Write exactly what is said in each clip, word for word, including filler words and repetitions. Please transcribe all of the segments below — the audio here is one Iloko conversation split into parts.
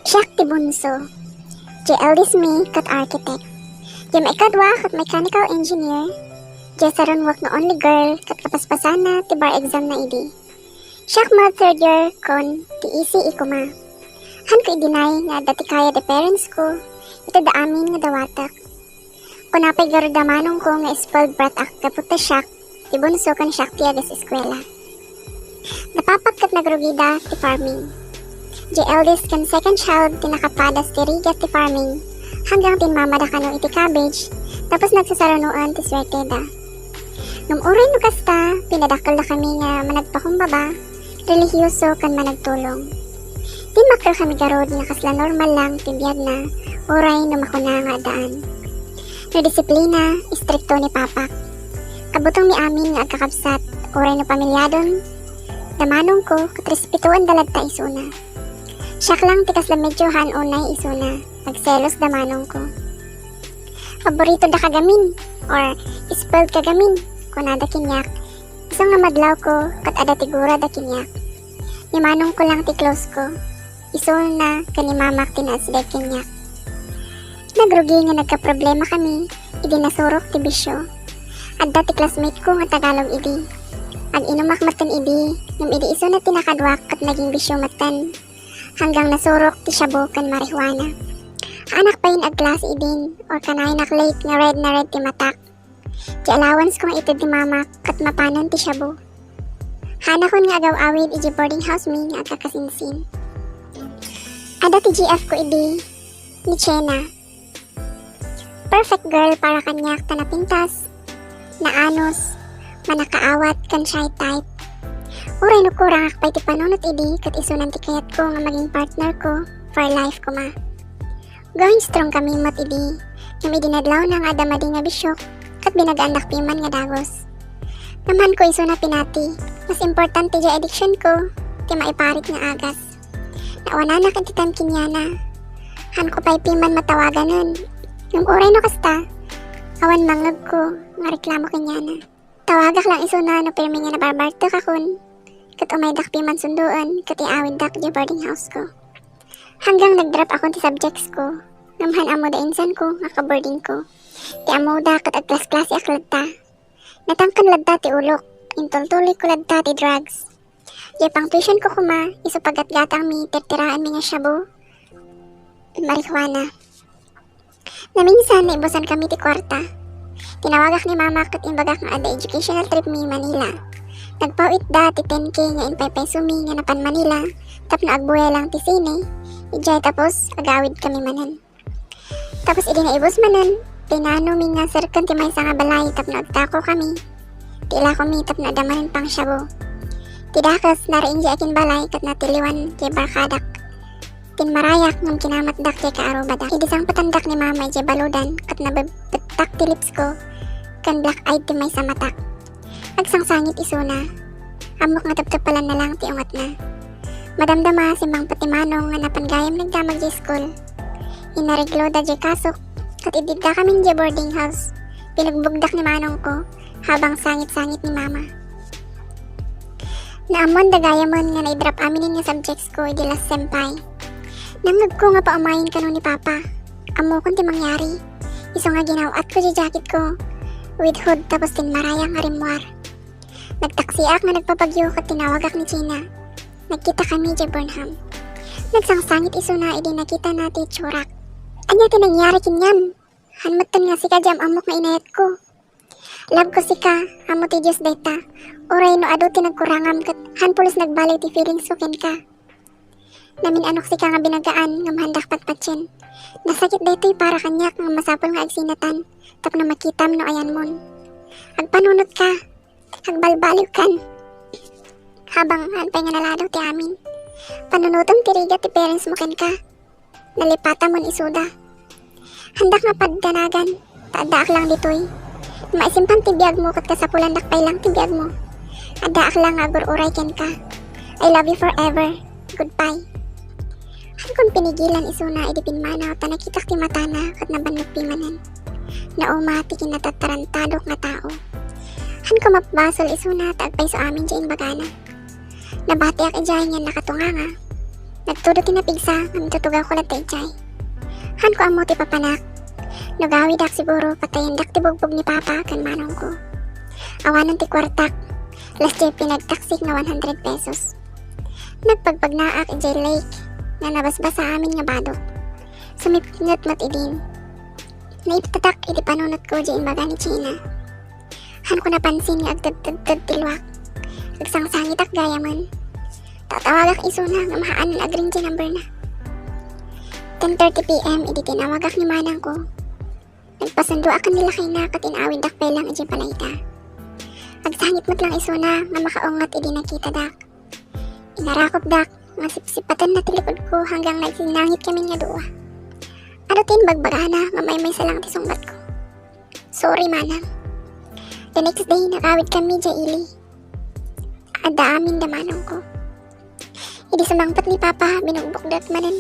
Siak ti bunso. Jay eldest mi ket architect. Jay maikadua ket mechanical engineer. Jay sarunguak nga only girl ket kapaspasana ti bar exam na idi. Siak met third year kon ti E C E koma. Hanko i-deny nga adda ti kaya ti parents ko, ita da amin nga dawatek. Kuna pay garud da manong ko nga spoiled brat ak gapu ta siak ti bunso ken siak ti agas-eskuela. Da papak ket nagrugida ti farming. Jay eldest ken second child ti nakapadas ti rigat ti farming, hanggang tinmamada kano iti cabbage, tapos nagsasarunoan ti suerteda. Ngem uray no kasta, pinadakkelda kami nga managpakumbaba, relihiyoso ken managtulong. Dimmakkel kami garud nga kasla normal lang ti biagna, uray no makuna nga addaan. No disiplina, istrikto ni papak. Kabutengmi amin nga agkakabsat, uray no pamilyadon da manong ko, ket respetoanda latta isuna. Siak lang ti kasla medyo haan unay isuna, agselos da manong ko. Paborito da ka gamin, or spoiled ka gamin, kunada kaniak. Isu nga madlaw ko, ket adda ti gura da kaniak. Ni manong ko lang ti close ko. Isuna ken ni mamak ti naasdeg kaniak. Nagrugi nga nagkaproblema kami idi nasurok ti bisyo. Adda ti classmate ko nga Tagalog idi. Ag-inumak metten idi, ngem idi isuna ti nakaduak ket naging bisyo metten. Hanggang nasurok ti shabu ken marijuana. Haanak pay nga agklase idin, or kanayon ak late nga red na red ti matak. Ti allowance ko nga ited ni mamak ket mapanen ti shabu. Haanakon nga agaw-awid idiay boarding house mi nga agkakasinsin. Adda ti G F ko idi, ni Chena. Perfect girl para kaniak ta napintas, naanos, manakaawat ken shy type. Uray no kurangak pay ti panunot idi ket isunan ti kayatko nga maging partner ko for life koma. Going strong kami met idi, ngem idi nadlawna nga adda madi nga bisyok, ket binagaandak piman nga dagus. Ngem haanko isuna pinati, mas importante diay addiction ko ti maiparit nga agas. Naawananak iti time kaniana. Haanko pay piman matawaganen. Ngem uray no kasta, awan mangngegko nga reklamo kaniana. Tawagak lang isuna no pirmi nga nabarbartekakon, ket umaydak piman sundoen ket iawiddak idiay boarding house ko. Hanggang nag-drop akon ti subjects ko, ngem haan ammoda insan ko nga ka-boarding ko. Ti ammoda ket agklas-klaseak latta. Natangken latta ti ulok, intultuloy ko latta ti drugs. Diay pang-tuition ko koma, isu paggatgatangmi, tirtiraenmi nga shabu, marijuana. Naminsan, naibusan kami ti kuarta. Tinawagak ni mama ket imbagak nga adda educational trip mi Manila. Nagpaw-itda ti ten K nga impaypaysomi nga napan Manila, tapno agbuyay lang ti sine, idiay tapos agawid kami manen. Tapos idi naibus manen, plinano mi nga serken ti maysa nga balay tapno agtako kami. Ti ilako mi tapno adda manen pang-shabu. Ti dakes, nariing diay akin balay ket natiliwan diay barkadak. Tinmarayak ngem kinamatdak diay kaarubadak. Idi sangpetandak ni mama idiay baludan ket nabebettak ti lips ko ken black-eyed ti maysa matak. Agsangsangit isuna. Ammok nga teptepelanna lang ti ungatna. Madamdama, simmangpet ti manong nga napan gayam nagdamag diay school. Inaregloda diay kasok, ket idi addakamin diay boarding house, pinugbugdak ni manong ko, habang sangit-sangit ni mama. Naammoanda gayamen nga naidrop aminen nga subjects ko idi last sem pay. Nangngegko nga paumayen kano ni papa. Ammokon ti mangyari. Isu nga ginaw-atko diay jacket ko with hood tapos tinmarayak nga rimmuar. Nagtaksiak nga nagbabagyo ket tinawagak ni Gina. Nagkitakami diay Burnham. Nagsangsangit isuna idi nakitana ti itsurak. Ania ti nangyari kaniam? Haan metten nga sika diay am-ammok nga inayatko. Love ko sika, ammo ti Dios dayta. Uray no adu ti nagkurangam ket haan pulos nagbalay ti feelings ko kenka. Namin-anok sika nga binagaan ngem haandak patpatien. Nasakit daytoy para kaniak ngem masapul nga agsinatan tapno makitam no ayanmon. Agpanunotka, agbalbaliwkan. Habang haan pay nga naladaw ti amin. Panunotem ti rigat ti parents mo kenka. Nalipatamon isuda. Haandak nga paddanagan, ta addaak lang ditoy. Maisimpan ti biagmo ket kasapulandak pay lang ti biagmo. Addaak lang nga agur-uray kenka. I love you forever. Goodbye. Haankon pinigilan isuna idi pimmanaw ta nakitak ti matana ket nabannogpi manen. Nauma ti kinatatarantadok nga tao. Haanko mapbasol isuna ta agpayso amin diay imbagana. Nabatiak idiay ngem nakatunganga. Nagtudo ti napigsa ngem tutugawko latta idiay. Haanko ammo ti papanak. No gawidak siguro, patayendak ti bugbog ni Papa ken manongko. Awanen ti kuartak, las diay pinagtaksik nga one hundred pesos. Nagpagpagnaak idiay lake nga nabasbasa amin nga badok. Sumipnget met idin. Naiptatak iti panunotko diay imbaga ni Gina. Haanko napansin nga agtedtedted ti luak. Agsangsangitak gayamen. Tatawagak isuna ngem haan a agring ti number na. Ten thirty P M idi tinawagak ni manangko. Nagpasundoak ken ni lakayna ket in-awiddak pay lang idiay balayda. Agsangit met lang isuna nga makaunget idi nakitadak. Inarakupdak nga sipsipatenna ti likudko hanggang nagsinnangit kami nga dua. Adu ti imbagbagana nga maymaysa lang ti sungbatko. Sorry, manang. The next day, nagawid kami diay ili. Adda amin da manongko. Idi sumangpet ni Papa, binugbokda manen.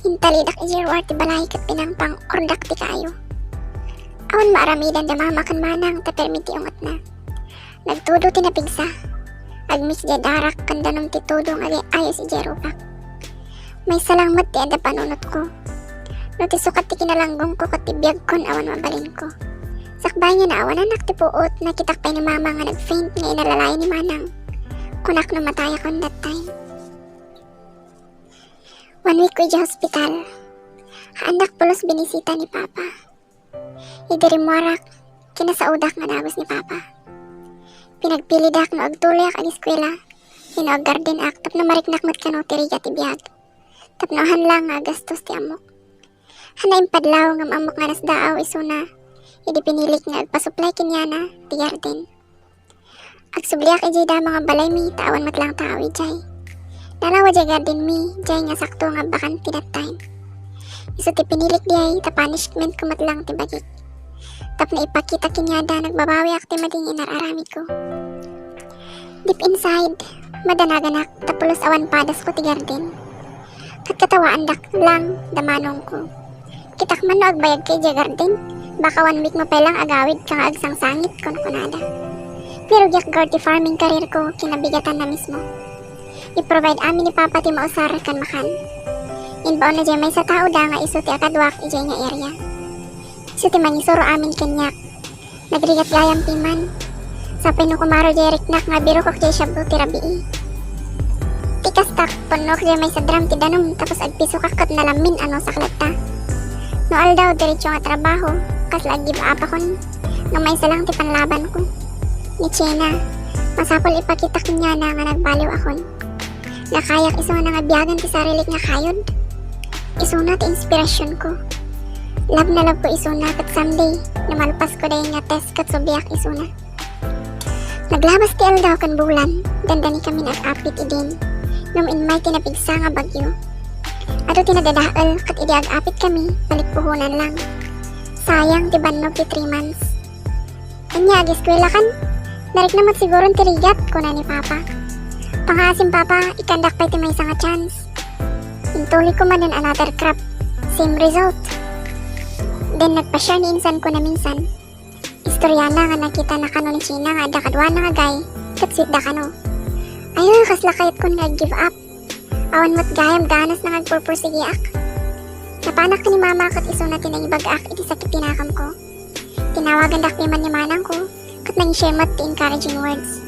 Intalidak idiay ruar ti balay ket pinangpang-ordak ti kaayo. Awan maaramidan da mama ken manang ta permi ti ungetna. Nagtudo ti napigsa. Agmix diay darak ken danum ti tudo nga agay-ayos idiay rupak. Maysa lang met ti adda panunotko. No ti sukat ti kinalanggongko ket ti biagkon awan mabalinko. Sakbay nga naawananak ti puot, nakitak pay ni mama nga nag-faint nga inalalayan ni manang. Kunak no matayakon that time. One week ko idiay hospital. Haandak pulos binisita ni Papa. Idi rimmuarak, kinasaodak nga dagus ni Papa. Pinagpilidak no agtuloyak ageskuela, wenno aggardenak tapno mariknak met kano ti rigat ti biag. Tapno haan lang nga agastos ti ammok. Haan a impadlaw ngem ammok nga nasdaaw isuna, idi pinilik nga agpasuplay kenkuana ti garden. Agsubliak idiay damo nga balaymi ta awan met lang tao idiay. Nalawa diay gardenmi, diay nga sakto nga bakante that time. Isu ti pinilik diay ta punishmentko met lang ti bagik. Tapno ipakita kenkuada, nagbabawiak ti madi nga inar-aramidko. Deep inside, madanaganak ta pulos awan padasko ti garden. Ket katawaandak lang da manongko. Kitak man no agbayagka idiay garden, baka one week mo pay lang agawidka nga agsangsangit, kunkunada. Pero giakgar ti farming career ko, kinabigatanna mismo. I-provide amin ni Papa ti mausar ken makan. Imbaonna diay maysa taoda nga isu ti akaduak idiay nga area. Isu ti mangisuro amin kaniak. Nagrigat gayam piman. Sapay no kumaro diay riknak nga birokok diay siablo ti rabii. Ti kastak, punnok diay maysa drum ti danum tapos agpisokak ket nalammin a nusak latta. No aldaw, diretso nga trabaho, kasla ag-give up akon nga maysa lang ti panlabanko. Ni Chena, masapul ipakitak kenkuana nga nagbaliw akon. Nakayak isuna nga biagen ti sarilik nga kayod. Isuna ti inspirasionko. Love na love ko isuna ket someday, no malpasko dayen nga test ket subliak isuna. Naglabas ti aldaw ken bulan, dandani kami nga ag-apit idin, ngem immay ti napigsa nga bagyo. Adu ti nadadael ket idi ag-apit kami, balikpuhonan lang. Sayang ti bannog ti three months. Ania, ageskuela kan? Narikna met siguron ti rigat, kuna ni Papa. Pangaasim, Papa, ikkandak pay ti maysa nga chance. Intuloyko manen another crop. Same result. Then nagpa-share ni insanko na minsan. Istoriana nga nakitana kano ni Chena nga adda kaduana nga guy, ket sweet da kano. Ay, kasla kayatkon nga ag-give up. Awan met gayam ganas nga agpurpursigiak. Napanak ni Mama ket isuna ti nangibag-ak iti sakit ti nakamko. Tinawagandak piman ni manangko, ket nang-share met ti encouraging words.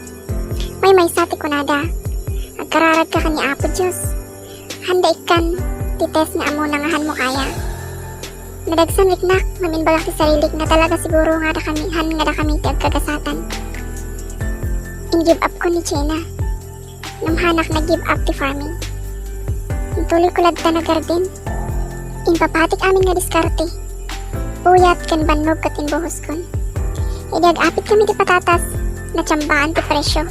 Maymaysa ti kunada, "Agkararagka ken ni Apo Dios. Haanda ikkan ti test nga ammona nga hanmo kaya." Nadagsan riknak, ngem imbagak ti sarilik nga talaga siguro nga dakami, han nga dakami ti agkagasatan. In-give up ko ni Chena. Ngem hanak nag-give up ti farming. Intuloyko latta nga garden. Impapatik amin nga diskarte. Puyat ken bannog ket inbuhoskon. Idi ag-apit kami ti patatas, natsambaan ti presyo.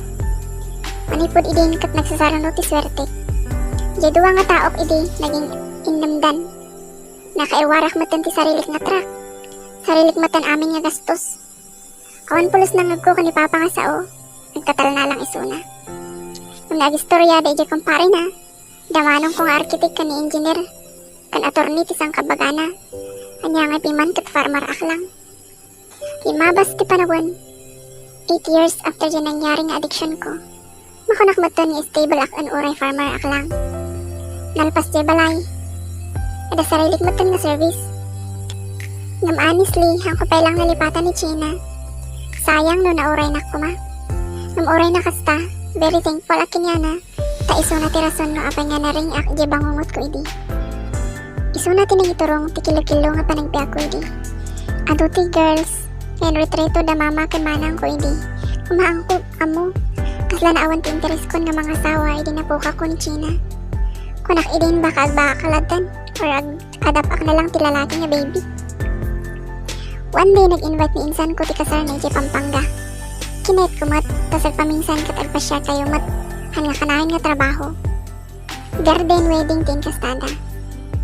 Manipud idin ket nagsasaruno ti suertek. Diay dua nga taok idi naging innemdan. Nakaiwarak metten ti sarilik nga truck. Sarilik metten amin nga gastos. Awan pulos nangngegko ken ni Papa nga sao, nagtatalna lang isuna. Ngem no agistoriada idiay kumparena, da manongko nga arkitek ken ni engineer, ken attorney ti sangkabagana, ania ngay piman ket farmer ak lang. Limabas ti panawen, eight years after diay nangyari nga addiction ko, Makunak metten nga stable ak, uray farmer ak lang. Nalpas jay balay, adda sarilik metten nga service. Ngem honestly, haanko pay lang nalipatan ni China. Sayang no nauraynak koma. Ngem uray na kasta, very thankful ak kenkuana, ta isuna ti rason no apay nga naring-ak jay bangungot ko idi. Isuna ti nangiturong ti killo-killo nga panagbiag ko idi. Adu ti girls, nga inretrato da mama ken manang ko idi. Umaangko, ammo, kasla naawan ti interes kon nga mangasawa idi napukak ko ni China. Kunak idin baka agbaak ladtan, or ag-, adapak na lang ti lalaki nga baby. One day, nag-invite ni insan ko ti kasar na idiay Pampanga. Kinayat ko met, ta sagpaminsan ket agpasiar tayo met, han nga kanayon nga trabaho. Garden wedding ti inkastada.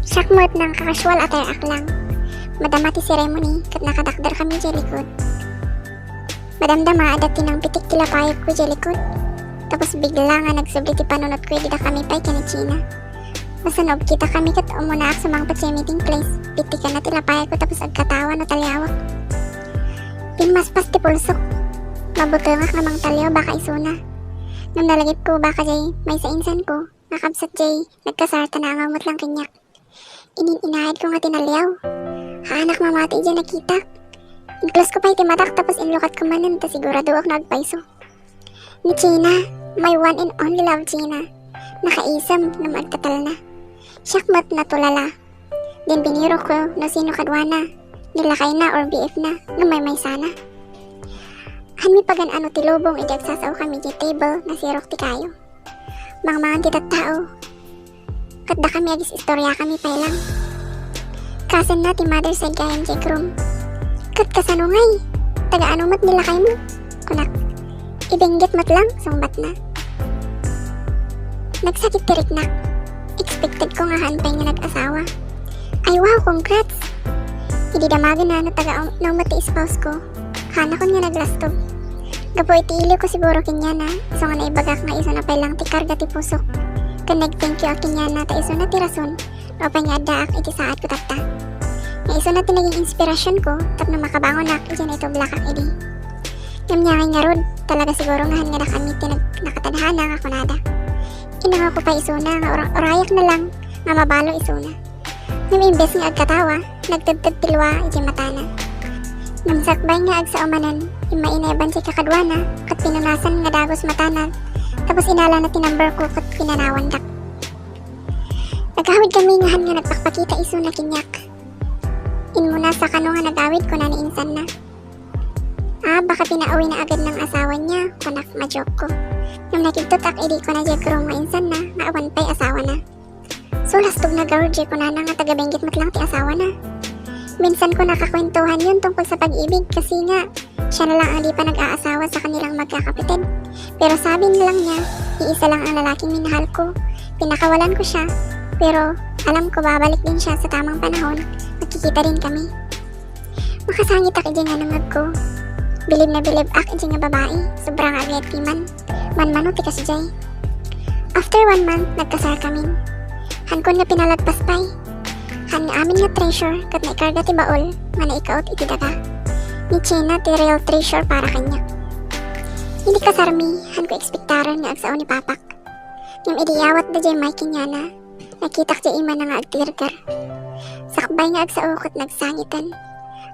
Siak met, nangka-casual attire ak lang. Madama ti ceremony, ket nakadakder kami jay likod. Madamdama, adda ti nangpitik ti lapayepko jay likod. Tapos bigla nga nagsubli ti panunotko idi dakami pay ken ni China. Basta no agkitakami ket umunaak sumangpet jay meeting place. Pitikanna ti lapayepko tapos agkatawa no taliawak. Pimmaspas ti pulsok. Mabutengak nga mangtaliaw baka isuna. Ngem nalagipko baka jay maysa insan ko nga kabsat jay nagkasar ta naangaw met lang kaniak. Inin-inayad ko nga tinaliaw. Haanak mamati idiay nakitak. Inklos ko pay ti matak tapos inlukat ko manen ta siguradoak no agpayso. Ni China, my one and only love China. Nakaisem ngem agtatalna. Siak met natulala. Din binirok ko no sino kaduana, ni lakayna or B F na, ngem maymaysana. Hanmi pagan-ano ti lubong idi agsasao kami jay table nga sirok ti kayo. Mangmangan ti tattao. Ket dakami agis-istoriakami pay lang. Cousin na ti mother side gayam jay groom. Ket kasano ngay? Taga-ano met ni lakaymo? Kunak. Ibinggit met lang, sungbatna. Nagsakit ti riknak. Expected ko nga haan pay nga nag-asawa. Ay wow, congrats! Idi damagenna no taga-ano met ti spouse ko, haanakon nga naglastog. Gapu iti iliw ko siguro kenkuana, isu nga naibagak nga isuna pay lang ti karga ti pusok. Ken nag-thank you ak kenkuana ta isuna ti rason no apay nga addaak iti saad ko tatta. Nga isuna ti naging inspirasyon ko tapno makabangonak idiay naitublakak idi. Ngem ania ngay ngarud, talaga siguro nga haan nga dakami ti nag-, nakatadhana nga kunada. Inangawko pay isuna nga ura-, urayak na lang nga mabalo isuna. Ngem imbes nga agkatawa, nagtedted ti lua idiay matana. Ngem sakbay nga agsao manen, immainayaban ti kakaduana, ket pinunasan nga dagus matana, tapos inalana ti number ko ket pinanawandak. Nagawid kami nga haan nga nagpakpakita isuna kaniak. Immuna sa kano nga nagawid, kuna ni insanna. Ah, baka pinauwi na agad ng asawa niya, kunak majoke ko. Ngem nakibtot ak idi kuna jay groom nga insanna, nga awan pay asawa na. So, lastog na garud jay kunana nga taga-Benguet met lang ti asawa na. Minsan ko nakakwentuhan yun tungkol sa pag-ibig kasi nga, siya na lang ang di pa nag-aasawa sa kanilang magkakapatid. Pero sabi na lang niya, iisa lang ang lalaking minahal ko. Pinakawalan ko siya, pero alam ko babalik din siya sa tamang panahon. Magkikita din kami. Makasangit ak idiay nga nangag ko. Bilib na bilib ak idiay nga babai. Sobra nga agayat ti man. Manmano ti kasdiay. After one month, nagkasar kamin. Hankon nga pinalagpas pay. Haan nga amin nga treasure ket naikarga ti baul nga naikaut iti daga. Ni China ti real treasure para kaniak. Idi kasarmi, haan ko ekspektaren nga agsao ni papak. Ngem idi iyawatda jay mic kenkuana, nakitak jay imana nga agtirger. Sakbay nga agsao ket nagsangiten.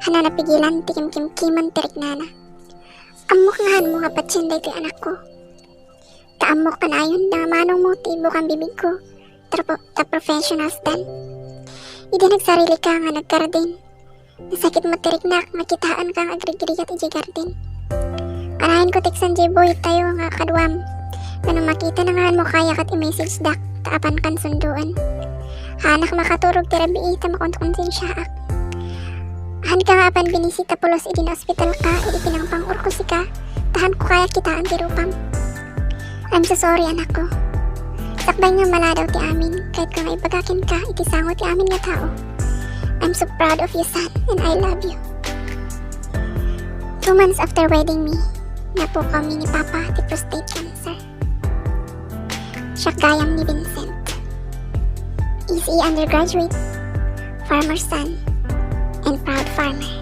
Haan a napigilan ti kimkimkimen ti riknana. Ammok nga haanmo nga patien daytoy anakko. Ta ammok kanayon nga manongmo ti bukan bibigko. Ta pro-, ta professionals dan. Idi nagsarilika nga naggarden, nasakit met ti riknak nga kitaenka nga agrigrigat idiay garden. Kanayon ko teksan jay boy tayo nga kaduam. Ngano makitana nga haanmo kaya ket i-message dak ta apankan sunduen. Haanak makaturog ti rabii ta makonkonsensiaak. Haanka nga apan binisita pulos idi naospitalka, idi pinangpang-urkosika, ta haanko kaya kitaen ti rupam. I'm so sorry, anakko. Sakbay nga maladaw ti amin, kayatko nga ibaga kenka iti sango ti amin nga tao. I'm so proud of you, son, and I love you. Two months after wedding mi, napukawmi ni Papa ti prostate cancer. Siak gayam ni Vincent. E C E undergraduate, farmer's son, and proud farmer.